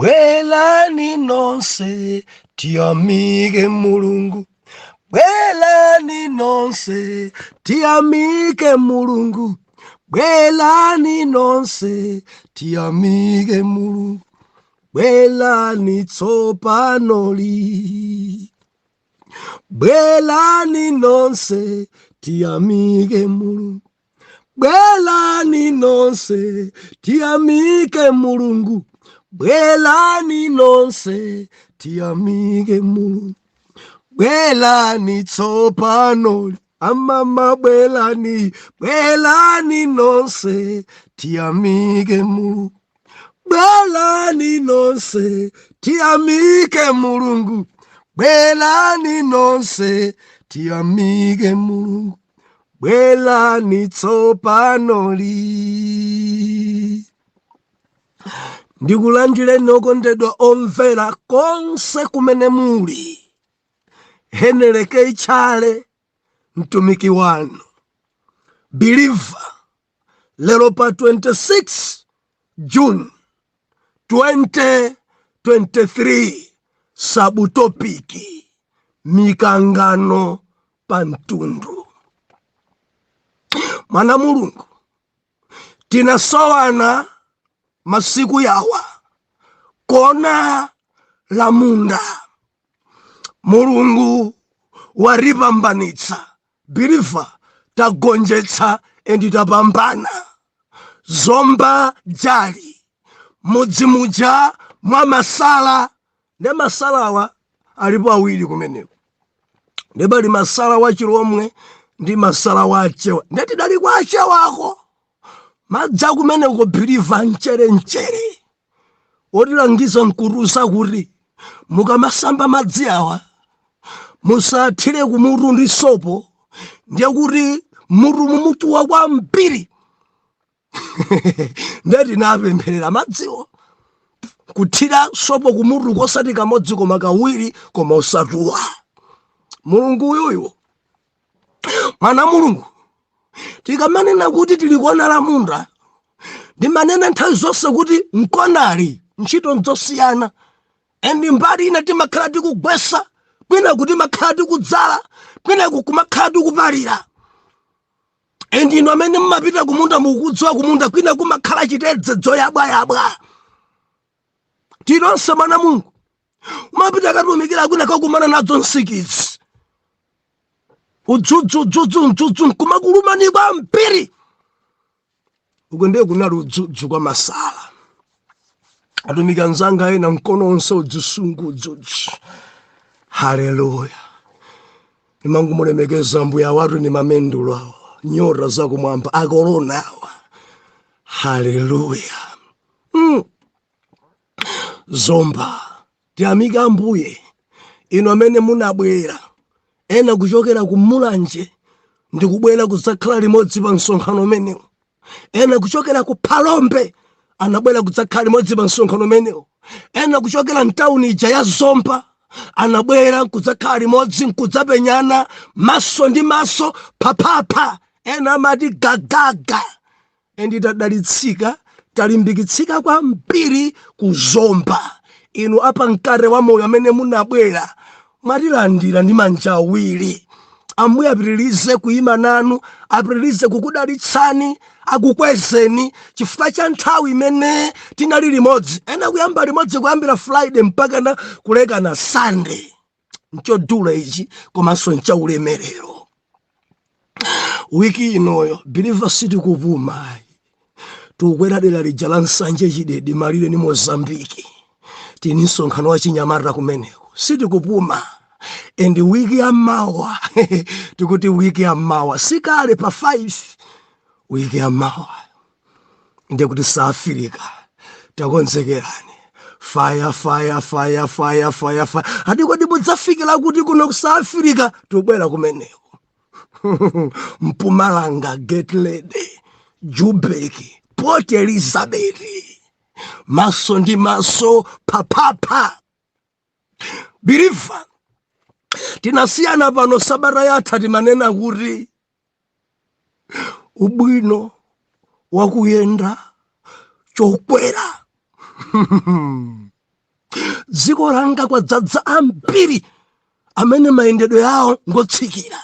Bwerani nonse tiyamike Mulungu. Bwerani nonse tiyamike Mulungu. Bwerani nonse tiyamike Mulungu. Bwerani tsopanoli. Bwerani nonse tiyamike Mulungu. Bwerani nonse tiyamike Mulungu. Bwerani nonse tiyamike Mulungu. Bwerani tsopanoli. Amama bwerani, bwerani nonse tiyamike Mulungu. Bwerani nonse tiyamike Mulungu. Bwerani nonse tiyamike Mulungu. Bwerani tsopanoli. Ndikulandireni okondedwa omvera konse kumene muli. Henry K. Chale mtumiki wanu believer lero pa 26 June 2023, subtopic mikangano pa mtundu. Mwana Mulungu, tinasowana masiku yawa kona la munda. Mulungu waripambanitsa believer, tagonjetsa and tapambana. Zomba Jali, mudzi muja mwa Masala. Ndi Masalawa alipo awiri kumeneko, ndi pali Masala wa Chilomwe ndi Masala wa Achewa. Ndetidali kwa Achewako, madzi akumeneko believer mchere mchere. Wotilangiza nkutuza kuti mukamasamba madzi awa musathire kumutu ndi sopo, ndiye kuti mutu mumutuwa kwambiri. Ndeti napempherera madziwo, kuthira sopo kumutu kosati kamodzi koma kawiri, koma usatuwa. Mulungu uyuyu, mwana Mulungu, tikamanena kuti tili kona la munda, ndimanena nthawi zonse kuti mkonali ntchito nzosiyana, and mbali ina timakhala tikugwesa, kwina kuti makhala tikudzala, kwina kumakhala tikupalira. And inu amene mmapita kumunda mukudziwa kumunda kwina kumakhala chitedze, dzoyabwayabwa tilonse. Mwana Mulungu, umapita katumikira kwina kakumana nadzo nsikidzi, udzudzu, udzudzu, mdzudzu nkumakulumani kwambiri. Uko ndiye kunali udzudzu kwa Masala. Atumiki anzanga ena mkono onse udzisungu udzudzu. Haleluya! Nimangumulemekeza mbuya watu ni mamendulo awa, nyota zakumwamba, akorona awa. Haleluya. Zomba, tiyamike Ambuye. Inu amene munabwera, ena kuchokera ku Mulanje ndikubwera kudzakhala limodzi pa msonkhano umenewu, ena kuchokera ku Phalombe anabwera kudzakhala limodzi pa msonkhano umenewu, ena kuchokera mtawuni ija ya Zomba anabwera kudzakhala limodzi nkudzapenyana maso ndi maso, phaphapha, ena amati gagaga. And tadalitsika, talimbikitsika kwambiri kuzomba. Inu apa Mkate wa Moyo amene munabwera, mwatilandira ndi manja awiri. Ambuye apitirize kuyima nanu, apitirize kukudalitsani, akukwezeni chifukwa cha nthawi imene tinali limodzi, ena kuyamba limodzi kuyambira Friday mpaka na kulekana Sunday. Nchodula ichi komanso nchaulemerero. Wiki inoyo believer sitikupuma, tikukwera dera lija la Nsanje, Chidedi, malire ni Mozambiki. Tini msonkhano wa chinyamata kumeneko, sitikupuma. And wiki ya mawa, tikuti wiki ya mawa sikale pa 5, wiki ya mawa ndiye kuti South Africa. Takonzekerani. Fire, fire, fire, fire, fire, fire. Ati kodi mudzafikira kuti kuno ku South Africa? Tubwera kumeneko, Mpumalanga, get ready, Joburg, Port Elizabeth, maso ndi maso, papapa. Believer, tinasiyana pano sabata yatha, timanena kuti ubwino wakuyenda chokwera. Dziko langa kwadzadza ambiri amene mayendedwe awo ngotsikira.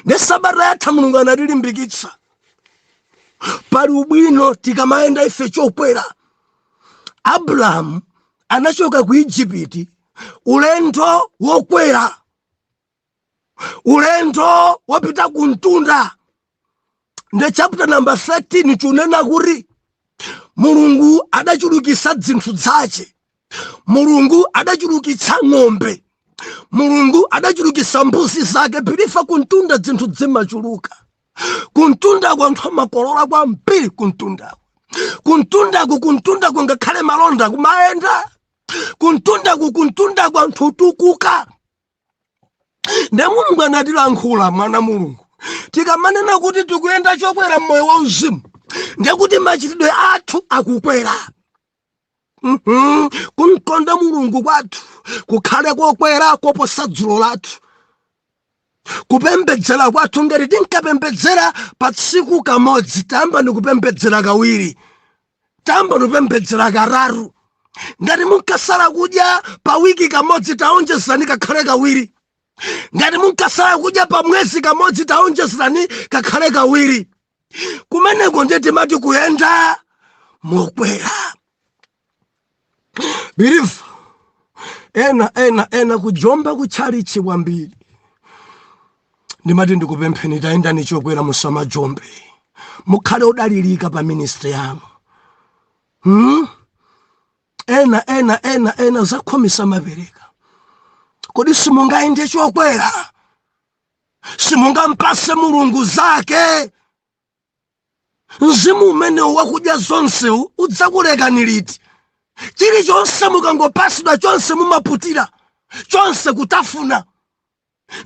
Ndi sabata yatha Mulungu anatilimbikitsa, pali ubwino tikamayenda ife chokwera. Abrahamu anachoka ku Igupti ulendo wokwera, ulendo wopita ku mtunda. Ndi chapter number 13 chunena kuti Mulungu adachulukitsa zinthu zace, Mulungu adachulukitsa ng'ombe, Mulungu adachulukitsa mbuzi zake. Believer, kuntunda zinthu zimachuluka. Kuntundako anthu amakolola kwambiri. Kuntundako, kuntundako, kuntundako ngakhale malonda kumayenda kuntundako. Kuntundako anthu utukuka. Nde Mulungu anatilankhula, mwana Mulungu, tikamanena kuti tikuyenda chokwera mmoyo wa uzimu, ndekuti machitidwe athu akukwera. Kumkonda Mulungu kwathu kukhale kokwera koposa dzulo lathu. Kupembedzera kwathu, ngati tinkapembedzera pa tsiku kamodzi, tamba nikupembedzera kawiri, tamba nikupembedzera kararu. Ngati munkasala kudya pa wiki kamodzi, taonjezerani kakhale kawiri. Ngati munkasala kudya pa mwezi kamodzi, taonjezerani kakhale kawiri. Kumeneko ndiye timati kuyenda mokwera. Believer, ena ena ena kujomba kutchalichi kwambiri. Ndimati ndikupempheni, tayendani chokwera, musamajombe, mukhale odalirika pa ministry yanu, Ena ena ena ena zakhomisa mapereka. Kodi simungayende chokwera? Simungampase Mulungu zake? Mzimu umenewu wakudya zonsewu udzakulekani liti? Chilichonse mukangopasidwa, chonse mumaputira, chonse kutafuna.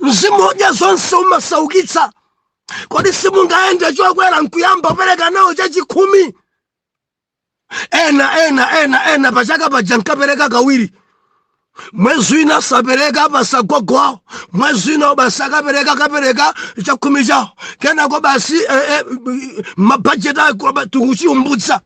Mzimu wodya zonse umasaukitsa. Kodi simungayende chokwera nkuyamba kupereka nawo chachikhumi? Ena ena ena ena pachaka paja nkapereka kawiri. Mwezi wina sapereka, pasagogo awo, mwezi wina basi akapereka, kapereka chakhumi chawo, kenako basi mabhajeti ako tikuchiumbutsa.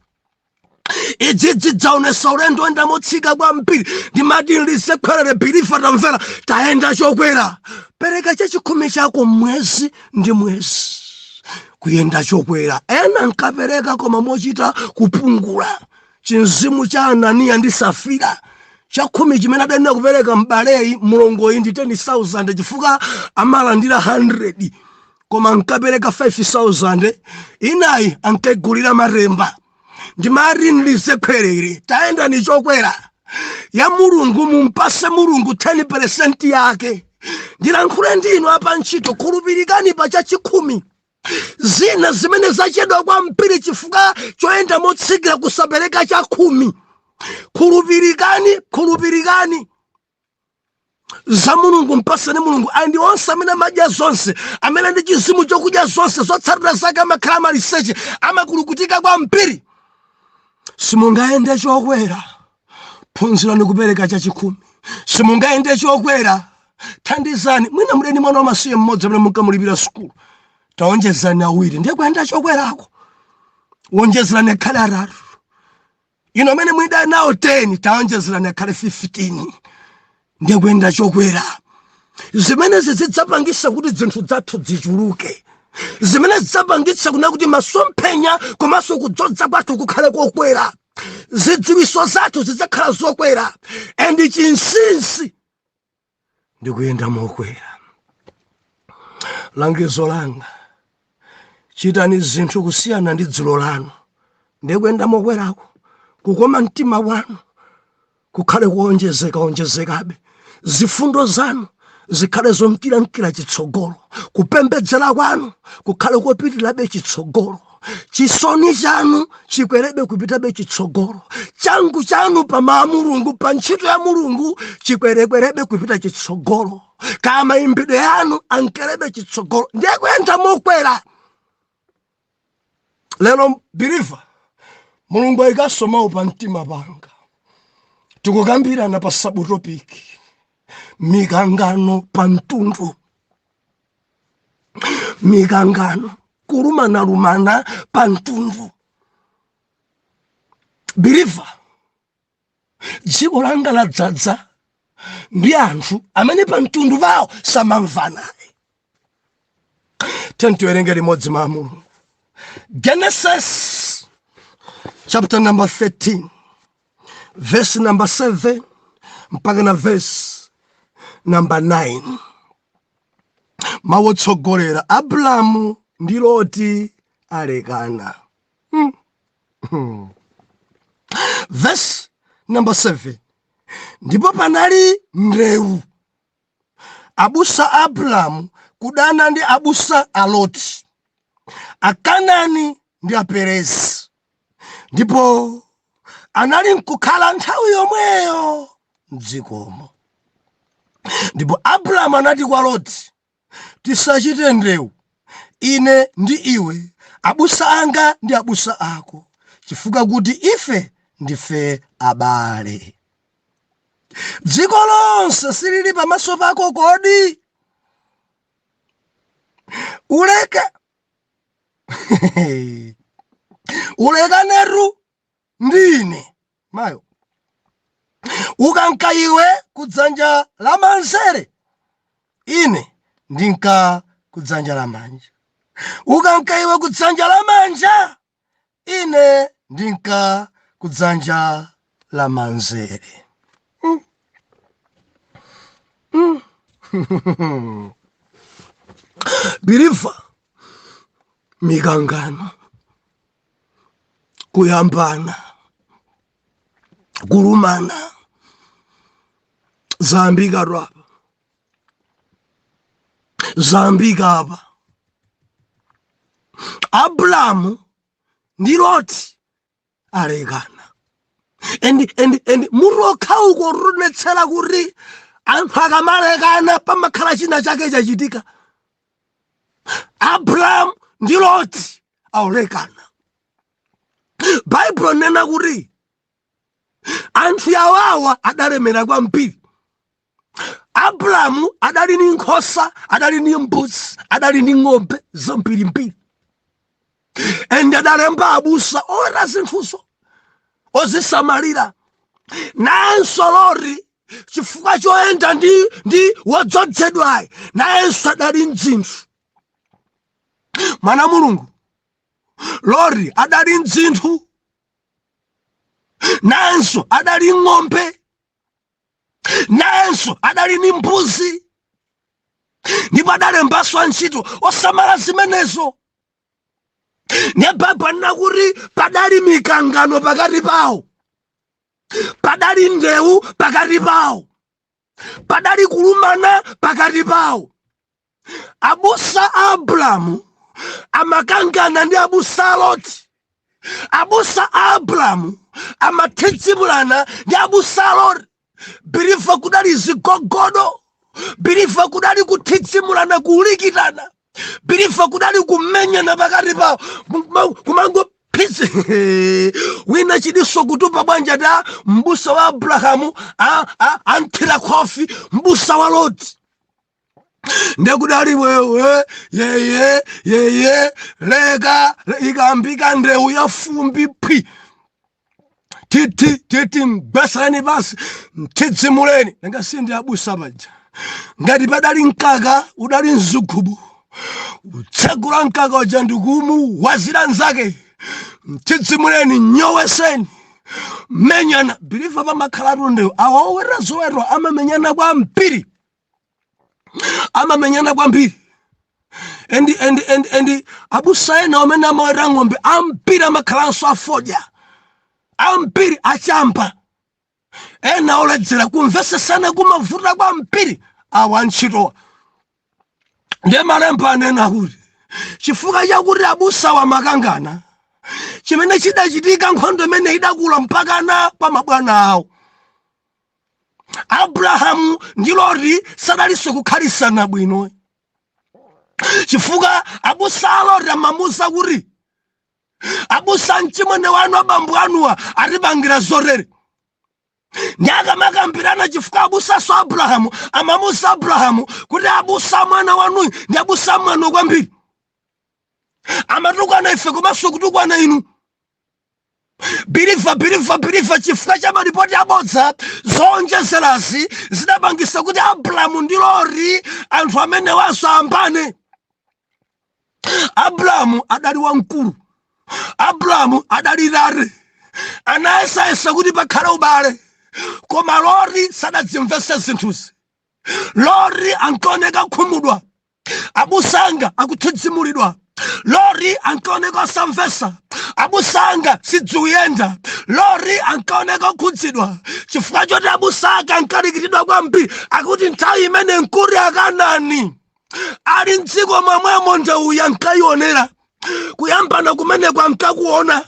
Idzidzi dzaonesa ulendo wenda motsika kwambiri. Ndimati lisekhwerere, believer, tamvera, tayenda chokwera. Pereka chachikhumi chako mwezi ndi mwezi, kuyenda chokwera. Ena nkapereka koma mochita kupungula, chinzimu cha Ananiya ndi Safira. Chakhumi chimene adanena kupereka mbaleyi, mlongoyi, ndi 10,000 chifukwa amalandira 100, koma nkapereka 5000, inayi ankaigulira matemba. Ndimati nlisekhwerere, tayenda ni chokwera. Ya Mulungu mumpase Mulungu 10% yake. Ndilankhule ndinu apa ntchito, khulupirikani pa chachikhumi. Zina zimene zachedwa kwambiri chifukwa choyenda motsikira, kusapereka chakhumi. Khulupirikani, khulupirikani za Mulungu, mpaseni Mulungu. Andi onse amene amadya zonse, amene ndi chizimu chokudya zonse, zotsatira zake amakhala maliseche, amakulukutika kwambiri. Simungayende chokwera? Phunzirani kupereka chachikhumi. Simungayende chokwera? Thandizani. Mwina mudeni mwana wamasiye mmodzi amene munkamulipira sukulu, taonjezani awiri, ndiye kuyenda chokwerako. Wonjezerani akhale atatu. Ino amene mwida nawo 10, taonjezerani akhale 15, ndiye kuyenda chokwera. Zimenezi zidzapangisa kuti zinthu zathu zichuluke, zimene zidzapangitsa kuna kuti masomphenya komanso kudzodza kwathu kukhale kokwera, zidziwiso zathu zidzakhala zokwera. And chinsinsi ndikuyenda mokwera. Langizo langa, chitani zinthu kusiyana ndi dzulo lanu, ndikuyenda mokwerako. Kukoma mtima wanu kukhale kuonjezeka onjezekabe, zifundo zanu zikhale zomkiramkira chitsogolo, kupembedzera kwanu kukhale kopitirabe chitsogolo, chisoni chanu chikwerebe kupitabe chitsogolo, changu chanu pa mawu a Mulungu, pa ntchito ya Mulungu, chikwerekwerebe kupita chitsogolo, kama mayimbidwe yanu ankerebe chitsogolo. Ndiye kuyenda mokwera. Lero, believer, Mulungu ayikasomawo pa mtima panga, tikukambirana pa subtopic, mikangano pa mtundu, mikangano, kulumanalumana pa mtundu. Believer, Dziko langa ladzadza ndi anthu amene pa mtundu pawo samamvana. Tiyeni tiwerenge limodzi mawu a Mulungu, Genesis chapter number 13, verse number 7 mpaka na verse number 9. Mawu otsogolera: Abrahamu ndi Loti alekana. Verse number 7: Ndipo panali ndewu, abusa a Abrahamu kudana ndi abusa a Loti, Akanani ndi Aperezi, ndipo anali nkukhala nthawi yomweyo mdzikomo. Ndipo Abrahamu anati kwa Loti, "Tisachite ndewu, ine ndi iwe, abusa anga ndi abusa ako, chifukwa kuti ife ndife abale. Dziko lonse silili pamaso pako kodi? Uleke ulekanetu ndi ine mayo. Ukanka iwe kudzanja lamanzere, ine ndinka kudzanja lamanja; ukanka iwe kudzanja lamanja, ine ndinka kudzanja lamanzere." Believer, mikangano, kuyambana, kulumana zayambika apa, zayambika apa. Abrahamu ndi Loti alekana. And mutu okhauko utionetsera kuti anthu akamalekana pamakhala china chake chachitika. Abrahamu ndi Loti aulekana. Baibulo nena kuti anthu yawawa adalemera kwambiri. Abrahamu adali ndi nkhosa, adali ndi mbuzi, adali ndi ng'ombe zambirimbiri, and adalemba abusa oweta zinthuzo, ozisamalira. Nayenso Loti, chifukwa choyenda ndi wodzozedwayi, nayenso adali mdzinthu. Mwana Mulungu, Loti adali mdzinthu, nayenso adali ng'ombe, nayenso adali ndi mbuzi, ndipo adalembanso antchito osamala zimenezo. Ndiye Baibulo anena kuti padali mikangano pakati pawo, padali ndewu pakati pawo, padali kulumana pakati pawo. Abusa a Abrahamu amakangana ndi abusa a Loti. Abusa a Abrahamu amathidzimulana ndi abusa a Loti. Believer, kudali zigogodo. Believer, kudali kuthidzimulana, kulikitana. Believer, kudali kumenyana pakati pawo, kumango phizi wina chidiso kutupa bwanja ta mbusa wa Abrahamu anthira khofi mbusa wa Loti. Ndekudali wewe yeye yeye leka ikambika ndewu ya fumbi phwi, titi titi, mgwesani basi, mthidzimuleni. Nanga sindi abusa paja? Ngati padali mkaka udali mzigubu, utsegula mkaka uja ndikumu wazira nzake, mthidzimuleni, nyoweseni, menyana. Believer, pamakhalatu ndewu. Awowera zowetwa amamenyana kwambiri, amamenyana kwambiri. And abusa ena amene amaweta ng'ombe ambiri amakhalanso afodya ambiri, achamba, ena oledzera. Kumvesesana kumavuta kwambiri awa antchitowa. Ndiye malemba anena kuti chifukwa chakuti abusa wamakangana, chimene chidachitika, nkhondo imene idakula mpakana pa mabwana awo. Abrahamu ndi Loti sadalinso kukhalisana bwino, chifukwa abusa a Loti amamuwuza kuti, "Abusa, mchimwene wanu, abambo anuwa atipangira zotere." Ndi akamakambirana, chifukwa abusaso Abrahamu amamuwuza Abrahamu kuti, "Abusa mwana wanuyu ndi abusa mwano kwambiri, amatukwana ife komanso kutukwana inu." Believer, believer, believer, chifukwa cha malipoti abodza zowonjezerazi zidapangisa kuti Abrahamu ndi Loti, anthu amene wasayambane. Abrahamu adali wamkulu, Abrahamu adali tate, anayesayesa kuti pakhale ubale, koma Loti sadadzimvese zinthuzi. Loti ankaoneka khumudwa, abusanga akuthidzimulidwa. Loti ankaoneka osamvesa, abusanga sidziuyenda. Loti ankaoneka okhudzidwa chifukwa choti abusanga ankalikitidwa kwambiri. Akuti nthawi imene nkuti Akanani ali mdziko momwemo, ndeuya ankayionera, kuyambana kumeneko ankakuona,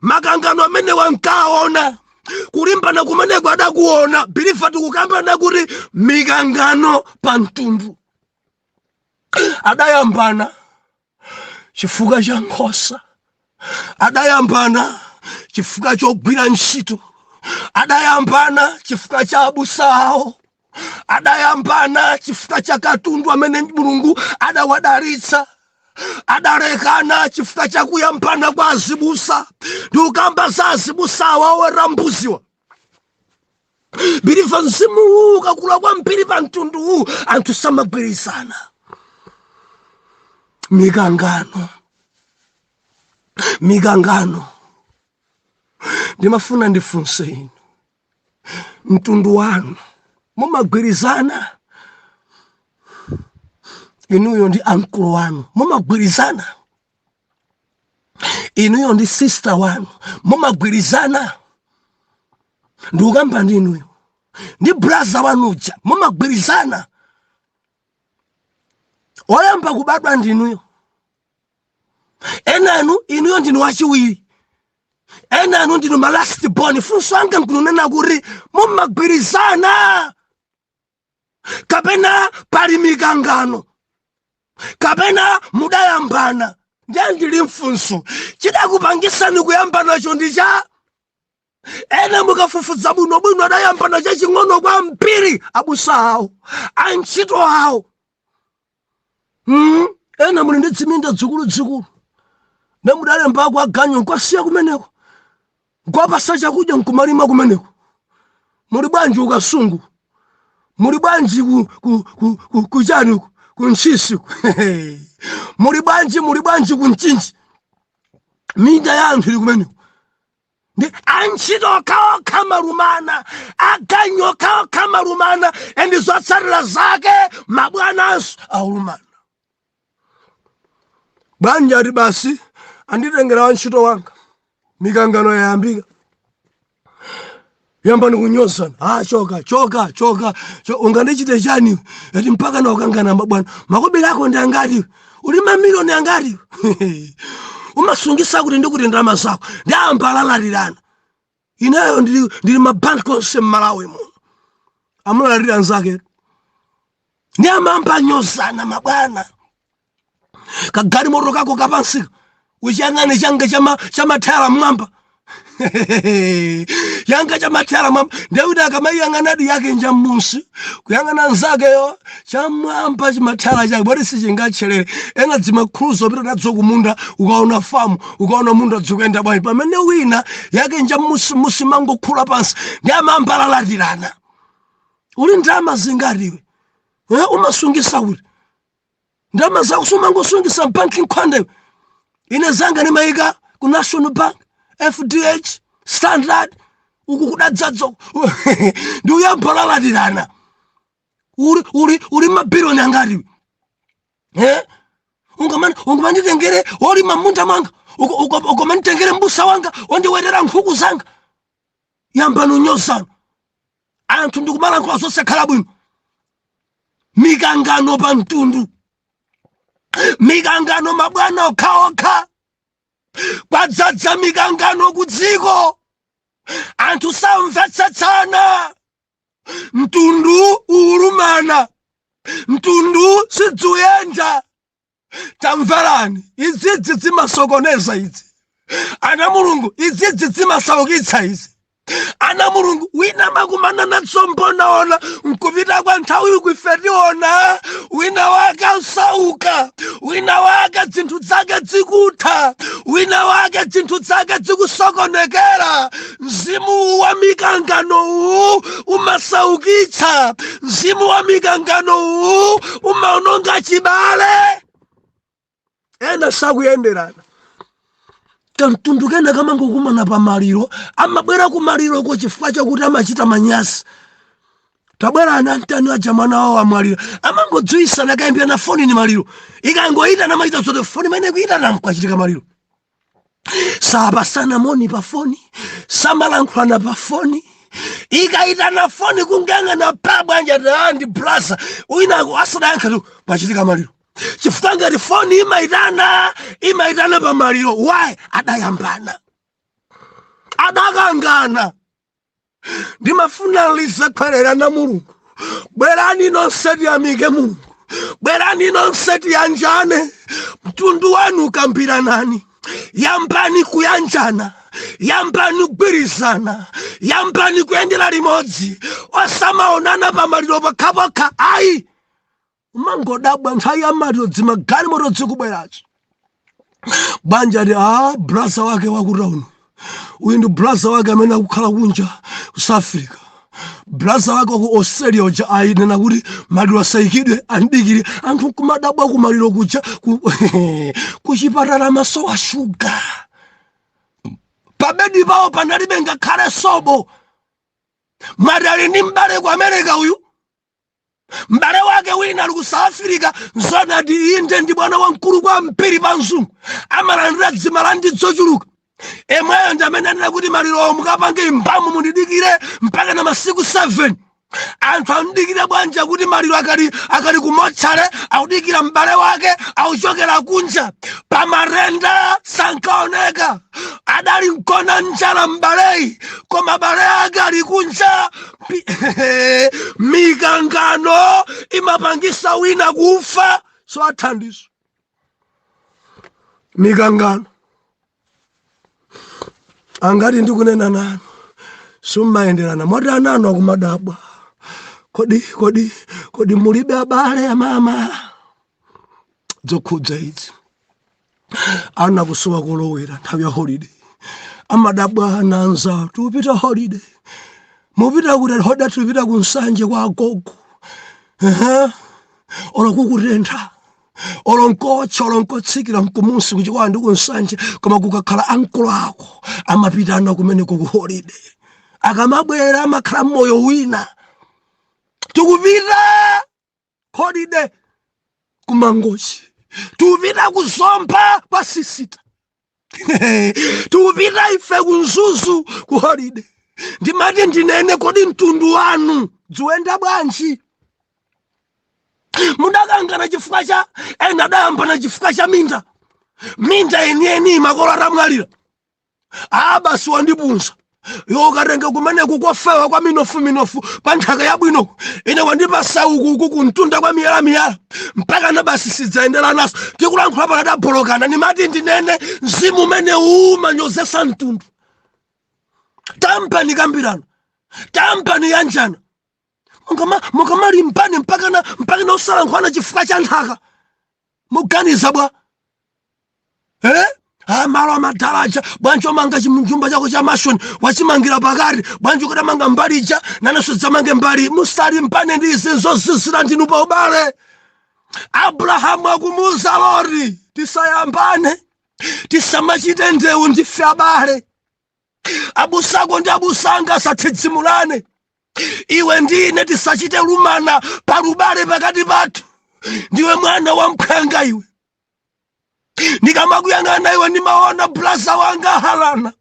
makangano amene wankaona, kulimbana kumeneko adakuona. Believer, tikukambana kuti mikangano pa mtundu. Adayambana chifukwa cha nkhosa, adayambana chifukwa chogwira ntchito, adayambana chifukwa cha abusa awo, adayambana chifukwa cha katundu amene Mulungu adawadalitsa, adalekana chifukwa cha kuyambana kwa azibusa. Ndikukamba za azibusa awo oweta mbuziwa. Believer, mzimu uwu ukakula kwambiri pa mtunduwu, anthu samagwirizana. Mikangano, mikangano. Ndimafuna ndifunse inu, mtundu wanu mumagwirizana? Inuyo ndi ankulu wanu mumagwirizana? Inuyo ndi sister wanu mumagwirizana? Ndikukamba ndi inuyo ndi brother wanuja, mumagwirizana? Oyamba kubadwa ndinuyo, enanu inuyo ndinu wachiwiri, enanu ndinu ma last born. Funso anga nkunena kuti mumagwirizana kapena pali mikangano kapena mudayambana? Ndiye ndili mfunso, chidakupangisani kuyambanacho ndi cha ena? Mukafufuza bwinobwino, adayambana chaching'ono kwambiri, abusa awo, antchito awo. Ena muli ndi dziminda dzikuludzikulu, ne mudalembako aganyu nkwasiya kumeneko, nkwapasa chakudya nkumalima kumeneko. Muli bwanji ukasungu? Muli bwanji kuchani ku, ku Ntchisi? Muli bwanji? Muli bwanji ku Mchinji? Minda ya anthu ili kumeneko, ndi antchito okhaokha malumana, aganyu okhaokha malumana, and zotsatira zake mabwananso aulumana. Bwanji ati basi anditengera wantchito wanga, mikangano yayambika, yambani kunyozana. Ah, choka, choka, choka. Ungandichite chani? Ati mpaka na ukangana mabwana. Makobiri ako ndi angati? Uli mamiliyoni angati? Umasungisa kuti ndikuti ndalama zako? Ndi ambalalarirana. Ineyo ndili mabanki onse mmalawi muno. Amalalalira anzake ndi amamba anyozana mabwana. Kagalimoto kako kapansika uchiyang'ane, changa chamathayala mmwamba, changa chamathayala mwamba. Ndekuti akamayiyang'anadi yake nja mmunsi, kuyang'ana nzakeyo chamwamba chimathala chake boti sichingatcherere. Ena dzimakhuluzo pita nadzo kumunda, ukaona famu, ukaona munda dzikuyenda bwanji, pamene wina yake nja mmusi musi mangokhula pansi. Ndi amambalalatirana. Uli ndalama zingati iwe? Eh, umasungisa kuti ndalama zako? Sumangosungisa mbanki nkhwande? Ine zanga nimayika ku National Bank, FDH, Standard, uku kudadzadzo. Ndi uyambalalatirana. Uli mabiliyoni angati? Eh, ungamanditengere olima munda mwanga, ukamanditengere mbusa wanga ondiwerera nkhuku zanga? Yambani unyozana anthu, ndikumalankhula zosakhala bwino. Mikangano pa mtundu, mikangano mabwana okhaokha, kwadzadza mikangano ku dziko, anthu samvetsetsana, mtundu uwulumana, mtundu sidzuyenda. Tamverani, idzidzi zimasokoneza idzi, ana Mulungu, idzidzi zimasaukitsa izi. Ana Mulungu, wina makumana nazo mbonaona nkupita kwa nthawi ife tiona wina wake asauka, wina wake zinthu zake zikutha, wina wake zinthu zake zikusokonekera. Mzimu wa mikangano uwu umasaukitsa, mzimu wa mikangano uwu umaononga chibale. Ena sakuyenderana, kamtundu kena kamangokumana pa maliro, amabwera ku maliroko chifukwa chakuti amachita manyasi. Tabwera ana antani aja, mwana wawo amwalira, amangodziwisana kayimbirana foni ni maliro ikangoyitana, amachita zote foni imene kuyitana mkwachitika maliro. Sapasana moni pa foni, samalankhulana pa foni. Ikayitana foni kungang'ana pa bwanja ta ndi brasa wina asadayankha tu pachitika maliro, chifukwa ngati foni imayitana, imayitana pa maliro. Why? Adayambana, adakangana. Ndimafuna lizakhwerera na Mulungu. Bwerani nonse tiyamike Mulungu, bwerani nonse tiyanjane. Mtundu wanu kambiranani, yambani kuyanjana, yambani kugwirizana, yambani kuyendera limodzi, osamaonana pamaliro pokhapokha ayi. Umangodabwa nthawi ya maliro dzimagalimoto dzikubwerazo banja ti a brasa wake wakutauno, uyu ndi brasa wake amene akukhala kunja ku South Africa, brasa wake waku Australia uja ayinena kuti maliro asayikidwe, andikire. Anthu kumadabwa kumaliro kuja kuchipatala masowa shuga, pabedi pawo panalibe ngakhale sobo. Mati ali ndi m'bale ku America, uyu m'bale wake wina ali ku South Africa. Nzonati inde ndi bwana wamkulu kwambiri pa mzungu, amalandira dzimalandi zochuluka. Emweyo ndi amene anena kuti maliro mukapange imbamu, mundidikire mpaka na masiku 7. Anthu amudikire bwanja kuti maliro akali kumotchale, akudikira m'bale wake akuchokera kunja pamarenda, sankaoneka, adali mkona njala m'baleyi, koma bale ake ali kunja. Mikangano imapangisa wina kufa, so athandizo mikangano. Angati ndikunena nanu summayenderana, moti ananu akumadabwa, Kodi mulibe abale amama?" Zokhudza izi, ana kusowa kolowera nthawi ya holiday, amadabwa ana anzawo, "Tikupita holiday." "Mupita kuti holiday?" "Tikupita ku Nsanje kwa agogo." Ehe. Olo kukutentha, olo nkocha, olo nkotsikira nkumunsi kuchikwa ndi kuNsanje, koma kukakhala ankolo ako amapita ana kumeneko ku holiday. Akamabwera amakhala mmoyo wina. "Tikupita holiday kuMangochi, tikupita kuZomba kwa sisita, tikupita ife kuMzuzu ku holiday." Ndimati ndinene, kodi mtundu wanu dziwenda bwanji? Mudakangana chifukwa cha, ena adayambana chifukwa cha minda, minda yeniyeni makolo atamwalira. Aa, basi wandipunza iwe, ukatenga kumeneku kofewa kwa minofu minofu pa nthaka yabwino, ine wandipasa ukuku kuntunda kwa miyala miyala, mpaka na basi sidzayendera naso. Tikulankhula pakati abolokana. Nimati ndinene, mzimu umene umanyozesa mtundu. Tampani kambirano, tampani yanjana. Mukamalimbane mpakana usalankhwana chifukwa cha nthaka, muganiza bwa eh? Ah, malo amadalaja bwanji omanga chimjumba chako cha mansion wachimangira pakati bwanji? Ukadamanga mbali ija, nanenso dzamange mbali. Musalimbane ndi izi zozizira, ndinu pa ubale. Abrahamu akumuuza Loti, "Tisayambane, tisamachite ndewu, ndife abale. Abusako ndi abusanga asathidzimulane. Iwe ndi ine tisachite lumana palubale pakati pathu. Ndiwe mwana wa mphwanga iwe. Ndikamakuyang'ana iwe ndimaona brasa wanga Halana.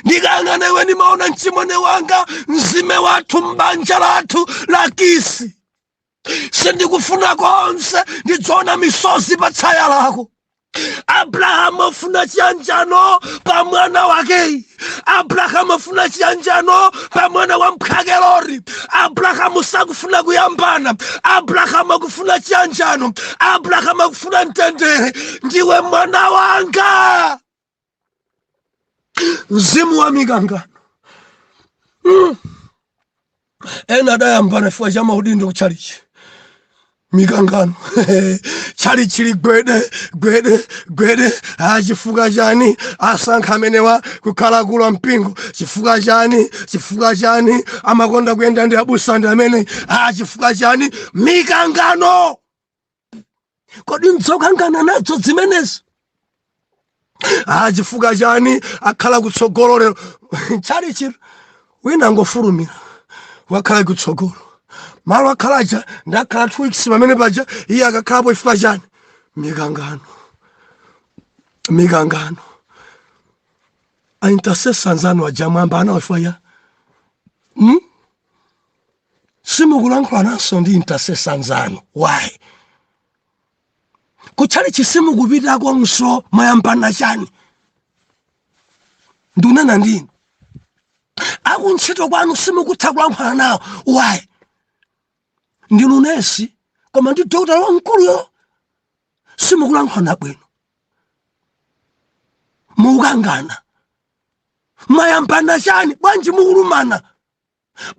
Ndikayang'ana iwe ndimaona mchimwene wanga, mzime wathu m'banja lathu la Kisi. Sindikufuna konse ndidzaona misozi pa tsaya lako." Abrahamu afuna chiyanjano pa mwana wake. Abrahamu afuna chiyanjano pa mwana wa mphwake Loti. Abrahamu sakufuna kuyambana. Abrahamu akufuna chiyanjano. Abrahamu akufuna mtendere. "Ndiwe mwana wanga." Mzimu wa mikangano. Ena adayambana chifukwa cha maudindo kutchalichi, mikangano, tchalichi ligwede gwede gwede. Ah, chifukwa chani asankha amenewa kukhala akulu ampingo? Chifukwa chani? Chifukwa chani amakonda kuyenda ndi abusa ndi amene? Ah, chifukwa chani? Mikangano. Kodi ndzokangana nadzo zimenezi? Ah, chifukwa chani akhala kutsogolo lero tchalichi? Wina angofulumira wakhala kutsogolo, malo akhalaja ndakhala 2 weeks pamene paja, iye akakhalapo. Chifukwa chani? Mikangano, mikangano. A intercessor anzanu aja mwamba ana ya Simukulankhula ndi intercessor anzanu. Why? Kutchalichi simukupitakonso, mwayambana chani? Ndikunena ndini. Akuntchito kwanu simukutha kulankhula nawo. Why? Ndinu nesi, koma ndi dokotala wamkuluyo simukulankhulana bwino, mukangana. Mwayambana chani? Bwanji mukulumana?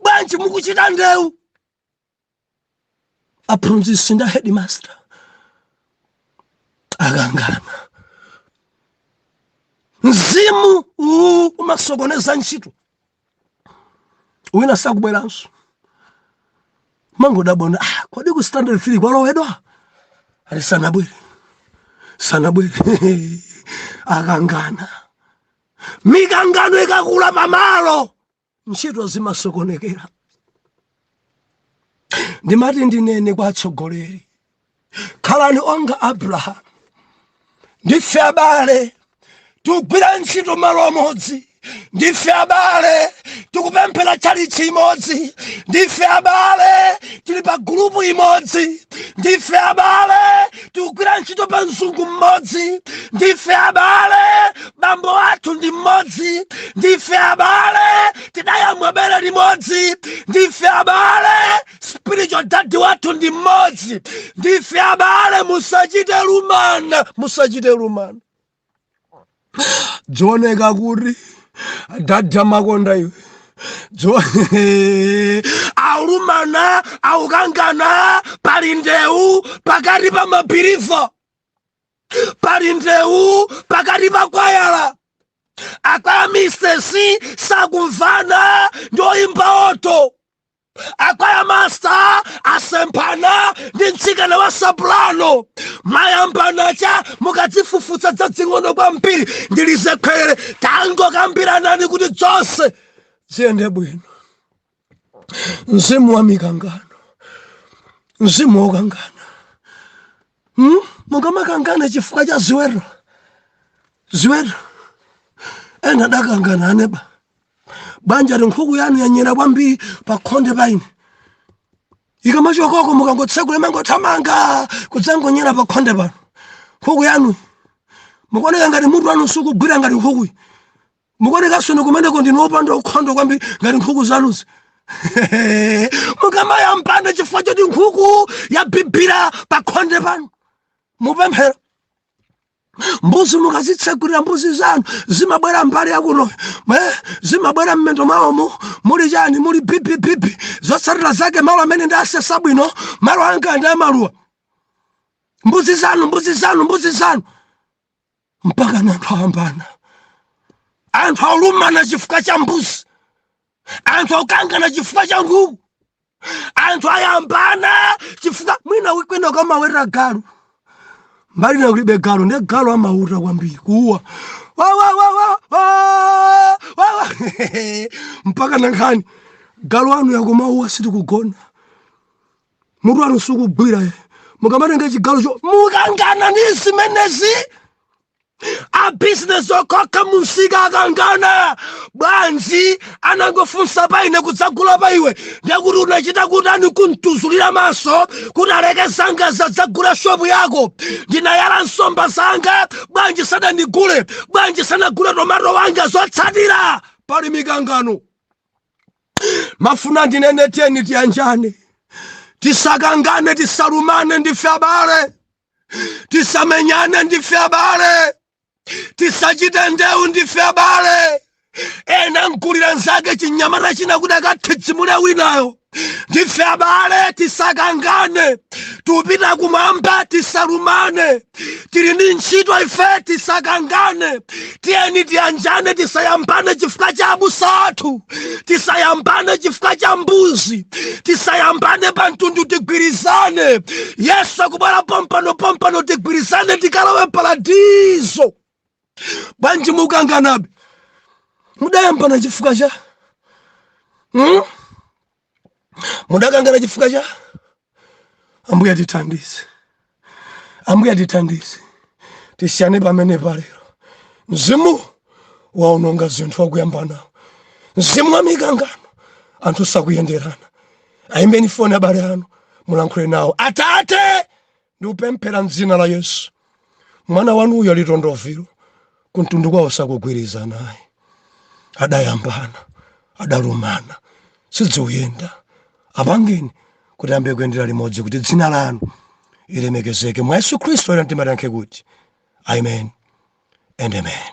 Bwanji mukuchita ndewu? Aphunzitsi ndi headmaster akangana. Mzimu uwu umasokoneza ntchito. Wina sakubweranso, mangodabona, ah, kodi ku standard 3 kwalowedwa? Ali sanabwere, sanabwere, akangana. Mikangano ikakula pamalo, ntchito zimasokonekera. Ndimati ndinene kwa atsogoleri, khalani onga Abrahamu. Ndife abale, tikugwira ntchito malo amodzi. Ndife abale, tikupemphera tchalitchi imodzi. Ndife abale, tili pa gulupu imodzi. Ndife abale, tikugwira ntchito pa mzungu mmodzi. Ndife abale, bambo athu ndi mmodzi. Ndife abale, tidayamwa bere limodzi. Ndife abale, spiritual daddy wathu ndi mmodzi. Ndife abale, musachite lumana, musachite lumana. Dzioneka kuti daddy amakonda iwe. Aulumana, aukangana, pali ndewu pakati pa ma believer, pali ndewu pakati pa kwayala. A choir mistress sakumvana ndi oyimba alto. A choir master asemphana ndi mtsikana wa soprano. Mayambana cha mukadzifufutsa dzadzing'ono kwambiri, ndilize khwerere. Tangokambiranani kuti zonse ziyende bwino. Mzimu wa mikangano, mzimu wokangana, Mukamakangana chifukwa cha ziweto, ziweto. Ena adakangana aneba banja ti nkhuku yanu yanyera kwambiri pa khonde paine, ikamachokoko mukangotsekula imangothamanga kudzangonyera pa khonde pano. Nkhuku yanu mukuoneka ngati mutu wanu sukugwira ngati nkhukuyi. Mukuonekanso ni kumeneko ndinu wopanda ukhondo kwambiri ngati nkhuku zanuzi. Mukamayambana chifukwa choti nkhuku yabibira pa khonde pano, mupemphera. Mbuzi mukazitsegulira, mbuzi zanu zimabwera mbali yakuno, zimabwera mmendo mwawomo muli chani? Muli bibibibi. Zotsatira zake, malo amene ndi asesa bwino, malo anga ndi amaluwa. Mbuzi zanu, mbuzi zanu, mbuzi zanu, mpaka na anthu ayambana. Anthu aulumana chifukwa cha mbuzi, anthu akukangana chifukwa cha nkhuku, anthu ayambana chifukwa mwina kwina kamaweta galu, mbali na kulibe galu, ndi galu amauta kwambiri kuwa wa wa wa wa wa wa wa, mpaka nankhani galu anu yakumauwa, sitikugona, mutu wanu sukugwira. Mukamatenga chigalu cho mukangana ndi zimenezi. A bizinesi okhokha mumsika akangana. Bwanji anangofunsa pa ine kudzagula pa iwe? Ndekuti unachita kuti ani kuntuzulira maso kuti aleke zanga zadzagula shopu yako. Ndinayala nsomba zanga, bwanji sadandigule? Bwanji sanagule tomato wanga? Zotsatira pali mikangano. Mafuna ndinene, tiyeni tiyanjane, tisakangane, tisalumane. Ndife abale, tisamenyane. Ndife abale, tisachite ndewu. Ndife abale. Ena mgulira nzake chinyamata china kuti akathedzimule winayo. Ndife abale, tisakangane. Tupita kumwamba, tisalumane. Tili ndi ntchito ife, tisakangane. Tiyeni tiyanjane, tisayambane chifukwa cha abusa athu, tisayambane chifukwa cha mbuzi, tisayambane pa mtundu, tigwirizane. Yesu akubwera pompano pompano, tigwirizane tikalowe paradizo. Bwanji mukanganabe? Mudayambana chifukwa cha Mudakangana chifukwa cha? Ambuye tithandize, Ambuye tithandize. Tisiyane pamene palero. Mzimu waononga zinthu wakuyambanawo, mzimu wa mikangano, anthu sakuyenderana. Ayimbeni foni abale anu, mulankhule nawo. Atate, ndikupemphera mdzina la Yesu, mwana wanuyo ali Tondovilo, kumtundu kwawo sakugwirizana ayi, adayambana, adalumana, sidziuyenda. Apangeni kuti ambe kuyendera limodzi kuti dzina lanu ilemekezeke. Mwa Yesu Khristu era mtima, tiyankhe kuti amen and amen.